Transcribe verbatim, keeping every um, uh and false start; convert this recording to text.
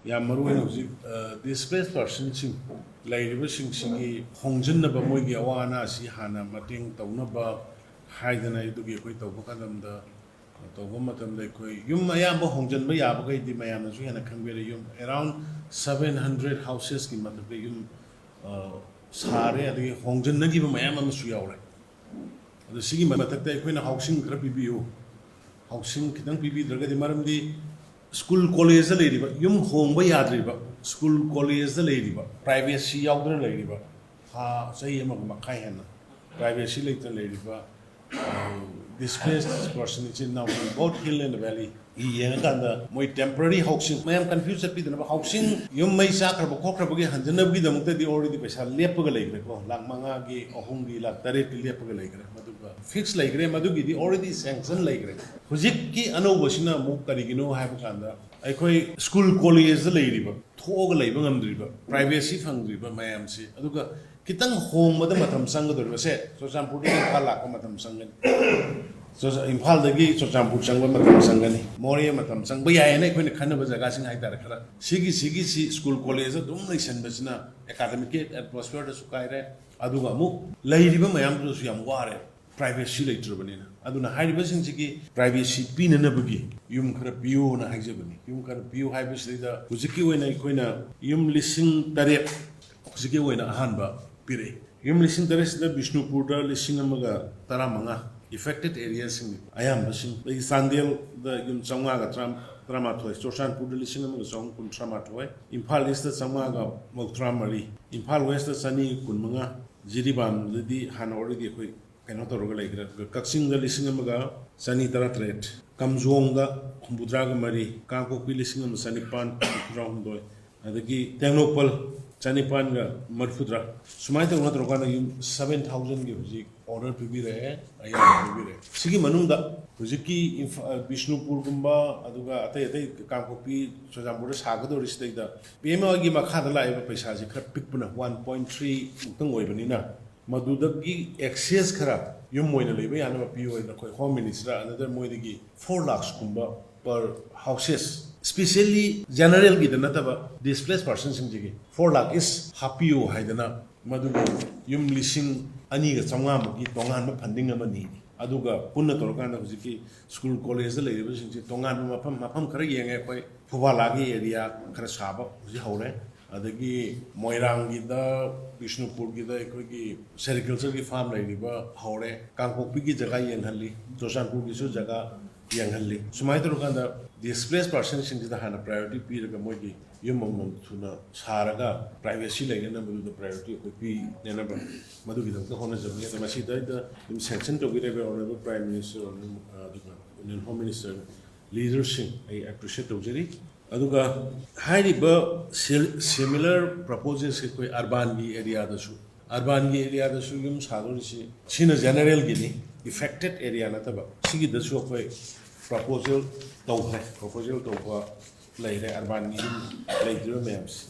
ꯌꯥꯝ ꯃꯔꯨ ꯑꯣꯏꯅ ꯍꯧꯖꯤꯛ ꯗꯤꯁꯄ꯭ꯂꯦꯁ ꯄꯥꯔꯁꯟꯁꯤꯡ ꯂꯩꯔꯤꯕꯁꯤꯡꯁꯤꯒꯤ ꯍꯣꯡꯖꯤꯟꯅꯕ, ꯃꯣꯏꯒꯤ ꯑꯋꯥ ꯑꯅꯥꯁꯤ ꯍꯥꯟꯅ ꯃꯇꯦꯡ ꯇꯧꯅꯕ ꯍꯥꯏꯗꯅ ꯑꯗꯨꯒꯤ ꯑꯩꯈꯣꯏ ꯇꯧꯕ ꯀꯗꯝꯗ ꯇꯧꯕ ꯃꯇꯝꯗ ꯑꯩꯈꯣꯏ ꯌꯨꯝ ꯑꯌꯥꯝꯕ ꯍꯣꯡꯖꯤꯟꯕ ꯌꯥꯕꯈꯩꯗꯤ ꯃꯌꯥꯝꯅꯁꯨ ꯍꯦꯟꯅ ꯈꯪꯕꯤꯔꯦ꯫ ꯌꯨꯝ around seven hundred houses ꯀꯤ ꯃꯊꯛꯇ ꯌꯨꯝ ꯁꯥꯔꯦ, ꯑꯗꯒꯤ ꯍꯣꯡꯖꯤꯟꯅꯈꯤꯕ ꯃꯌꯥꯝ ꯑꯃꯁꯨ ꯌꯥꯎꯔꯦ꯫ ꯑꯗꯣ ꯁꯤꯒꯤ ꯃꯊꯛꯇ ꯑꯩꯈꯣꯏꯅ ꯍꯥꯎꯁꯤꯡ ꯈꯔ ꯄꯤꯕꯤꯌꯨ, ꯍꯥꯎꯁꯤꯡ ꯈꯤꯇꯪ ꯄꯤꯕꯤꯗ꯭ꯔꯒꯗꯤ, ꯃꯔꯝꯗꯤ ꯁ꯭ꯀꯨꯜ ꯀꯣꯂꯦꯖꯇ ꯂꯩꯔꯤꯕ, ꯌꯨꯝ ꯍꯣꯡꯕ ꯌꯥꯗ꯭ꯔꯤꯕ, ꯁ꯭ꯀꯨꯜ ꯀꯣꯂꯦꯖꯇ ꯂꯩꯔꯤꯕ, ꯄ꯭ꯔꯥꯏꯚꯦꯁꯤ ꯌꯥꯎꯗꯅ ꯂꯩꯔꯤꯕ, ꯊꯥ ꯆꯍꯤ ꯑꯃꯒ ꯃꯈꯥꯏ ꯍꯦꯟꯅ ꯄ꯭ꯔꯥꯏꯚꯦꯁꯤ ꯂꯩꯇꯅ ꯂꯩꯔꯤꯕ ꯗꯤꯁꯄ꯭ꯂꯦꯁ ꯄꯔꯁꯟ ꯏꯆꯤꯟ ꯏꯅꯥꯎꯁꯤꯡ both hill and valley ꯒꯤ ꯌꯦꯡꯉꯀꯥꯟꯗ ꯃꯣꯏ temporary housing, ꯃꯌꯥꯝ ꯀꯟꯐ꯭ꯌꯨꯁ ꯆꯠꯄꯤꯗꯅꯕ, ꯍꯥꯎꯁꯤꯡ, ꯌꯨꯝ ꯃꯩ ꯆꯥꯛꯈ꯭ꯔꯕ ꯈꯣꯠꯈ꯭ꯔꯕꯒꯤ ꯍꯟꯖꯅꯕꯒꯤꯗꯃꯛꯇꯗꯤ already ꯄꯩꯁꯥ ꯂꯦꯞꯄꯒ ꯂꯩꯈ꯭ꯔꯦꯀꯣ, ꯂꯥꯛ ꯃꯉꯥꯒꯤ, ꯑꯍꯨꯝꯒꯤ, ꯂꯥꯛ ꯇꯔꯦꯠꯀꯤ ꯂꯦꯞꯄꯒ ꯂꯩꯈ꯭ꯔꯦ꯫ ꯃꯗꯨꯒ ꯐꯤꯛꯁ ꯂꯩꯈ꯭ꯔꯦ, ꯃꯗꯨꯒꯤꯗꯤ already sanction ꯂꯩꯈ꯭ꯔꯦ꯫ ꯍꯧꯖꯤꯛꯀꯤ ꯑꯅꯧꯕꯁꯤꯅ ꯑꯃꯨꯛ ꯀꯔꯤꯒꯤꯅꯣ ꯍꯥꯏꯕ ꯀꯥꯟꯗ, ꯑꯩꯈꯣꯏ ꯁ꯭ꯀꯨꯜ ꯀꯣꯂꯦꯖꯇ ꯂꯩꯔꯤꯕ, ꯊꯣꯛꯑꯒ ꯂꯩꯕ ꯉꯝꯗ꯭ꯔꯤꯕ, ꯄ꯭ꯔꯥꯏꯚꯦꯁꯤ ꯐꯪꯗ꯭ꯔꯤꯕ ꯃꯌꯥꯝꯁꯤ, ꯑꯗꯨꯒ ꯈꯤꯇꯪ ꯍꯣꯡꯕꯗ ꯃꯇꯝ ꯆꯪꯒꯗꯧꯔꯤꯕꯁꯦ, ꯆꯨꯔꯆꯥꯟꯄꯨꯔꯗꯒꯤ ꯏꯝꯐꯥꯜ ꯂꯥꯛꯄ ꯃꯇꯝ ꯆꯪꯒꯅꯤ꯫ ꯆꯨꯔꯆꯥ-, ꯏꯝꯐꯥꯜꯗꯒꯤ ꯆꯨꯔꯆꯥꯟꯄꯨꯔ ꯆꯪꯕ ꯃꯇꯝ ꯆꯪꯒꯅꯤ, ꯃꯣꯔꯦ ꯃꯇꯝ ꯆꯪꯕ ꯌꯥꯏꯌꯦꯅ ꯑꯩꯈꯣꯏꯅ ꯈꯟꯅꯕ ꯖꯒꯥꯁꯤꯡ ꯍꯥꯏꯇꯥꯔꯦ꯫ ꯈꯔ ꯁꯤꯒꯤ, ꯁꯤꯒꯤꯁꯤ ꯁ꯭ꯀꯨꯜ ꯀꯣꯂꯦꯖ ꯑꯗꯨꯝ ꯂꯩꯁꯟꯕꯁꯤꯅ academic atmosphere ꯗꯁꯨ ꯀꯥꯏꯔꯦ, ꯑꯗꯨꯒ ꯑꯃꯨꯛ ꯂꯩꯔꯤꯕ ꯃꯌꯥꯝꯗꯨꯗꯁꯨ ꯌꯥꯝ ꯋꯥꯔꯦ, ꯄ꯭ꯔꯥꯏꯚꯦꯁꯤ ꯂꯩꯇ꯭ꯔꯕꯅꯤꯅ꯫ ꯑꯗꯨꯅ ꯍꯥꯏꯔꯤꯕꯁꯤꯡꯁꯤꯒꯤ ꯄ꯭ꯔꯥꯏꯚꯦꯁꯤ ꯄꯤꯅꯅꯕꯒꯤ ꯌꯨꯝ ꯈꯔ ꯄꯤꯌꯨꯅ ꯍꯥꯏꯖꯕꯅꯤ꯫ ꯌꯨꯝ ꯈꯔ ꯄꯤꯌꯨ ꯍꯥꯏꯕꯁꯤꯗꯩꯗ ꯍꯧꯖꯤꯛꯀꯤ ꯑꯣꯏꯅ ꯑꯩꯈꯣꯏꯅ ꯌꯨꯝ ꯂꯤꯁꯤꯡ ꯇꯔꯦꯠ ꯍꯧꯖꯤꯛꯀꯤ ꯑꯣꯏꯅ ꯑꯍꯥꯟꯕ ꯄꯤꯔꯛꯏ꯫ ꯌꯨꯝ ꯂꯤꯁꯤꯡ ꯇꯔꯦꯠꯁꯤꯗ ꯕꯤꯁꯅꯨꯄꯨꯔꯗ ꯂꯤꯁꯤꯡ ꯑꯃꯒ ꯇꯔꯥꯃꯉꯥ, affected area ꯁꯤꯡꯅꯤ ꯑꯌꯥꯝꯕꯁꯤꯡ꯫ ꯑꯗꯒꯤ ꯆꯥꯟꯗꯦꯜꯗ ꯌꯨꯝ ꯆꯥꯝꯃꯉꯥꯒ ꯇꯔꯥ-, ꯇꯔꯥꯃꯥꯊꯣꯏ, ꯆꯨꯔꯆꯥꯟꯄꯨꯔꯗ ꯂꯤꯁꯤꯡ ꯑꯃꯒ ꯆꯍꯨꯝ ꯀꯨꯟꯊ꯭ꯔꯥ ꯃꯥꯊꯣꯏ, ꯏꯝꯐꯥꯜ ꯏꯁꯇ ꯆꯥꯝꯃꯉꯥꯒ ꯃꯧꯗ꯭ꯔꯥ ꯃꯔꯤ, ꯏꯝꯐꯥꯜ ꯋꯦꯁꯇ ꯆꯅꯤ ꯀꯨꯟꯃꯉꯥ, ꯖꯤꯔꯤꯕꯥꯝꯗꯗꯤ ꯍꯥꯟꯅ already ꯑꯩꯈꯣꯏ ꯀꯩꯅꯣ ꯇꯧꯔꯒ ꯂꯩꯈ꯭ꯔꯦ꯫ ꯀꯛꯆꯤꯡꯗ ꯂꯤꯁꯤꯡ ꯑꯃꯒ ꯆꯅꯤ ꯇꯔꯥꯇꯔꯦꯠ, ꯀꯥꯝꯖꯣꯡꯗ ꯍꯨꯝꯐꯨꯇꯔꯥꯒ ꯃꯔꯤ, ꯀꯥꯡꯄꯣꯛꯄꯤ ꯂꯤꯁꯤꯡ ꯑꯃ ꯆꯅꯤꯄꯥꯟ ꯍꯨꯝꯐꯨꯇꯔꯥ ꯍꯨꯝꯗꯣꯏ, ꯑꯗꯒꯤ ꯇꯦꯡꯅꯧꯄꯜ ꯆꯅꯤꯄꯥꯟꯒ ꯃꯔꯤꯐꯨꯇꯔꯥ꯫ ꯁꯨꯃꯥꯏꯅ ꯇꯧꯅ ꯇꯧꯔꯀꯥꯟꯗ ꯌꯨꯝ seven thousand ꯒꯤ ꯍꯧꯖꯤꯛ order ꯄꯤꯕꯤꯔꯛꯑꯦ, ꯑꯌꯥꯕ ꯄꯤꯕꯤꯔꯛꯑꯦ꯫ ꯁꯤꯒꯤ ꯃꯅꯨꯡꯗ ꯍꯧꯖꯤꯛꯀꯤ ꯏꯝꯐꯥ-, ꯕꯤꯁꯅꯨꯄꯨꯔꯒꯨꯝꯕ, ꯑꯗꯨꯒ ꯑꯇꯩ ꯑꯇꯩ ꯀꯥꯡꯄꯣꯛꯄꯤ, ꯆꯨꯔꯆꯥꯟꯄꯨꯔꯗ ꯁꯥꯒꯗꯧꯔꯤꯁꯤꯗꯩꯗ ꯄꯤ ꯑꯦꯝ ꯑꯥꯏꯒꯤ ꯃꯈꯥꯗ ꯂꯥꯛꯏꯕ ꯄꯩꯁꯥꯁꯤ ꯈꯔ ꯄꯤꯛꯄꯅ, one point three ꯃꯨꯛꯇꯪ ꯑꯣꯏꯕꯅꯤꯅ, ꯃꯗꯨꯗꯒꯤ excess ꯈꯔ ꯌꯨꯝ ꯑꯣꯏꯅ ꯂꯩꯕ ꯌꯥꯅꯕ ꯄꯤꯌꯨ ꯍꯥꯏꯅ ꯑꯩꯈꯣꯏ Home Minister another ꯃꯣꯏꯗꯒꯤ four lakhs ꯀꯨꯝꯕ per houses ꯁ꯭ꯄꯤꯁꯦꯜꯂꯤ ꯖꯦꯅꯔꯦꯜꯒꯤꯗ ꯅꯠꯇꯕ ꯗꯤꯁꯄ꯭ꯂꯦꯁ ꯄꯥꯔꯁꯟꯁꯤꯡꯁꯤꯒꯤ ꯐꯣꯔ ꯂꯥꯛ ꯏꯁ ꯍꯥꯞꯄꯤꯌꯨ ꯍꯥꯏꯗꯅ ꯃꯗꯨꯒꯤ ꯌꯨꯝ ꯂꯤꯁꯤꯡ ꯑꯅꯤꯒ ꯆꯥꯝꯃꯉꯥꯃꯨꯛꯀꯤ ꯇꯣꯉꯥꯟꯕ ꯐꯟꯗꯤꯡ ꯑꯃ ꯅꯤꯔꯤ꯫ ꯑꯗꯨꯒ ꯄꯨꯟꯅ ꯇꯧꯔꯀꯥꯟꯗ ꯍꯧꯖꯤꯛꯀꯤ ꯁ꯭ꯀꯨꯜ ꯀꯣꯂꯦꯖꯇ ꯂꯩꯔꯤꯕꯁꯤꯡꯁꯤ ꯇꯣꯉꯥꯟꯕ ꯃꯐꯝ ꯃꯐꯝ ꯈꯔ ꯌꯦꯡꯉꯦ꯫ ꯑꯩꯈꯣꯏ ꯐꯨꯕꯥꯂꯥꯒꯤ ꯑꯦꯔꯤꯌꯥ ꯈꯔ ꯁꯥꯕ ꯍꯧꯖꯤꯛ ꯍꯧꯔꯦ꯫ ꯑꯗꯒꯤ ꯃꯣꯏꯔꯥꯡꯒꯤꯗ, ꯕꯤꯁꯅꯨꯄꯨꯔꯒꯤꯗ ꯑꯩꯈꯣꯏꯒꯤ ꯁꯦꯔꯤꯀꯜꯆꯔꯒꯤ ꯐꯥꯔꯝ ꯂꯩꯔꯤꯕ ꯍꯧꯔꯦ꯫ ꯀꯥꯡꯄꯣꯛꯄꯤꯒꯤ ꯖꯒꯥ ꯌꯦꯡꯍꯜꯂꯤ, ꯆꯨꯔꯆꯥꯟꯄꯨꯔꯒꯤꯁꯨ ꯖꯒꯥ ꯌꯦꯡꯍꯜꯂꯤ꯫ ꯁꯨꯃꯥꯏꯅ ꯇꯧꯔꯀꯥꯟꯗ ꯗꯤꯁꯄ꯭ꯂꯦꯁ ꯄꯥꯔꯁꯟꯁꯤꯡꯁꯤꯗ ꯍꯥꯟꯅ ꯄ꯭ꯔꯥꯏꯌꯣꯔꯤꯇꯤ ꯄꯤꯔꯒ ꯃꯣꯏꯒꯤ ꯌꯨꯝ ꯑꯃꯃꯝ ꯊꯨꯅ ꯁꯥꯔꯒ ꯄ꯭ꯔꯥꯏꯚꯦꯁꯤ ꯂꯩꯅꯅꯕꯗꯨꯗ ꯄ꯭ꯔꯥꯏꯌꯣꯔꯤꯇꯤ ꯑꯩꯈꯣꯏ ꯄꯤꯅꯅꯕ ꯃꯗꯨꯒꯤꯗꯃꯛꯇ ꯍꯣꯠꯅꯖꯕꯅꯤ꯫ ꯑꯗꯣ ꯃꯁꯤꯗꯩꯗ ꯑꯗꯨꯝ ꯁꯦꯡꯁꯟ ꯇꯧꯕꯤꯔꯤꯕ ꯑꯣꯅꯔꯦꯕꯜ ꯄ꯭ꯔꯥꯏꯝ ꯃꯤꯅꯤꯁꯇꯔ, ꯑꯗꯨꯒ ꯏꯟꯗꯤꯌꯟ ꯍꯣꯝ ꯃꯤꯅꯤꯁꯇꯔ, ꯂꯤꯗꯔꯁꯤꯡ ꯑꯩ ꯑꯦꯄ꯭ꯔꯤꯁꯤꯌꯦꯠ ꯇꯧꯖꯔꯤ꯫ ꯑꯗꯨꯒ ꯍꯥꯏꯔꯤꯕ ꯁꯤꯃꯤꯂꯔ ꯄ꯭ꯔꯄꯣꯖꯦꯜꯁꯦ ꯑꯩꯈꯣꯏ ꯑꯔꯕꯥꯟꯒꯤ ꯑꯦꯔꯤꯌꯥꯗꯁꯨ, ꯑꯔꯕꯥꯟꯒꯤ ꯑꯦꯔꯤꯌꯥꯗꯁꯨ ꯌꯨꯝ ꯁꯥꯗꯣꯔꯤꯁꯤ ꯁꯤꯅ ꯖꯦꯅꯔꯦꯜꯒꯤꯅꯤ, ꯏꯐꯦꯛꯇꯦꯠ ꯑꯦꯔꯤꯌꯥ ꯅꯠꯇꯕ꯫ ꯁꯤꯒꯤꯗꯁꯨ ꯑꯩꯈꯣꯏ ꯄ꯭ꯔꯄꯣꯖꯦꯜ ꯇꯧꯈ꯭ꯔꯦ꯫ ꯄ꯭ꯔꯄꯣꯖꯦꯜ ꯇꯧꯕ ꯂꯩꯔꯦ ꯑꯔꯕꯥꯟꯒꯤ ꯌꯨꯝ ꯂꯩꯇ꯭ꯔꯤꯕ ꯃꯌꯥꯝꯁꯦ꯫